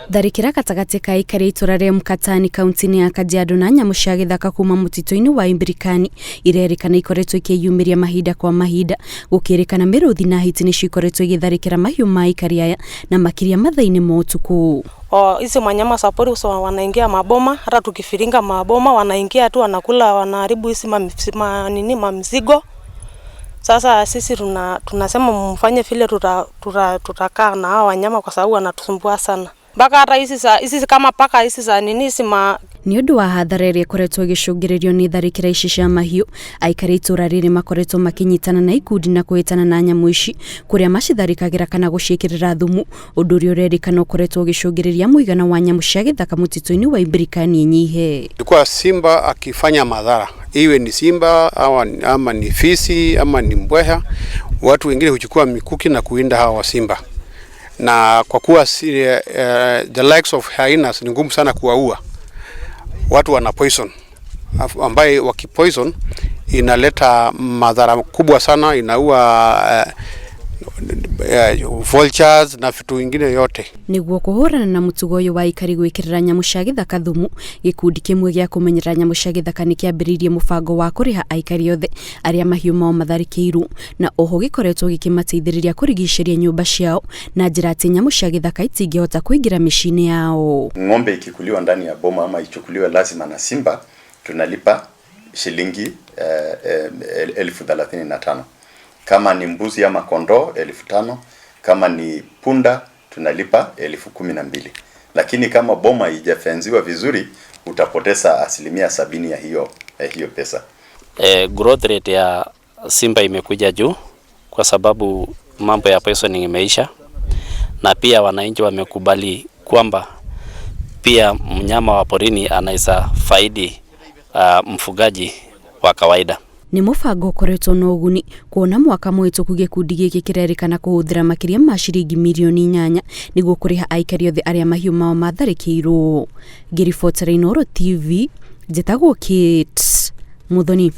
Tharĩkĩra gatagatĩ ka aikari a itũra rĩa Mkatani kaunti-inĩ ya Kajiado na nyamũ cia gĩthaka kuma mũtitũ-inĩ wa Imbirikani irerĩkana ikoretwo ikĩyumĩria mahinda kwa mahinda. Gũkĩrĩkana mĩrũthi na hiti nĩcio ikoretwo igĩtharĩkĩra mahiũ ma aikari aya na makĩria mathaa-inĩ ma ũtukũ. O, hizi wanyama za pori so wanaingia maboma, hata tukifiringa maboma wanaingia tu wanakula, wanaharibu hizi ma, nini mamzigo. Sasa sisi tunasema mfanye vile tutakaa tuta na hao wanyama kwa sababu wanatusumbua sana mpaka hata hizi za hizi kama paka hizi za nini hizi ma Nĩ ũndũ wa hathara ĩrĩa ĩkoretwo ĩgĩcũngĩrĩrio nĩ tharĩkĩra ici cia mahiũ, aikari a itũra rĩrĩ makoretwo makĩnyitana na ikundi na kũhĩtana na nyamũ ici kũrĩa macitharĩkagĩra kana gũciĩkĩrĩra thumu, ũndũ ũrĩa ũrerĩkana ũkoretwo ũgĩcũngĩrĩria mũigana wa nyamũ cia gĩthaka mũtitũ-inĩ wa Imbirikani ĩnyihe. Ilikuwa simba akifanya madhara, iwe ni simba ama ni fisi ama ni mbweha, watu wengine huchukua mikuki na kuwinda hawa simba, na kwa kuwa the likes of hyenas ni ngumu sana kuwaua, watu wana poison ambaye wakipoison inaleta madhara kubwa sana, inaua vultures na vitu vingine yote. Nĩguo kũhũrana na mũtugo ũyũ wa aikari gwĩkĩrĩra nyamũ cia gĩthaka thumu, gĩkundi kĩmwe gĩa kũmenyerera nyamũ cia gĩthaka nĩ kĩambĩrĩirie mũbango wa kũrĩha aikari othe arĩa mahiũ mao matharĩkĩirwo, na oho gĩkoretwo gĩkĩmateithĩrĩria kũrigicĩria nyũmba ciao na njĩra atĩ nyamũ cia gĩthaka itingĩhota kũingĩra mĩciĩ-inĩ yao. Ng'ombe ikikuliwa ndani ya boma ama ichukuliwe lazima na simba, tunalipa shilingi 35,000. Kama ni mbuzi ama kondoo 5,000, kama ni punda tunalipa 12,000. Lakini kama boma haijafenziwa vizuri utapoteza 70% ya hiyo pesa. Growth rate ya simba imekuja juu kwa sababu mambo ya poisoning imeisha, na pia wananchi wamekubali kwamba pia mnyama wa porini anaweza faidi mfugaji wa kawaida. Nĩ mũbango ũkoretwo na ũguni kuona mwaka mũhĩtũku gĩkundi gĩkĩ kĩrerĩkana kũhũthĩra makĩria ma ciringi mirioni 8 nĩguo kũrĩha aikari othe arĩa mahiũ mao matharĩkĩirwo. Ngĩribotera Inooro TV, njĩtagwo Kate Muthoni.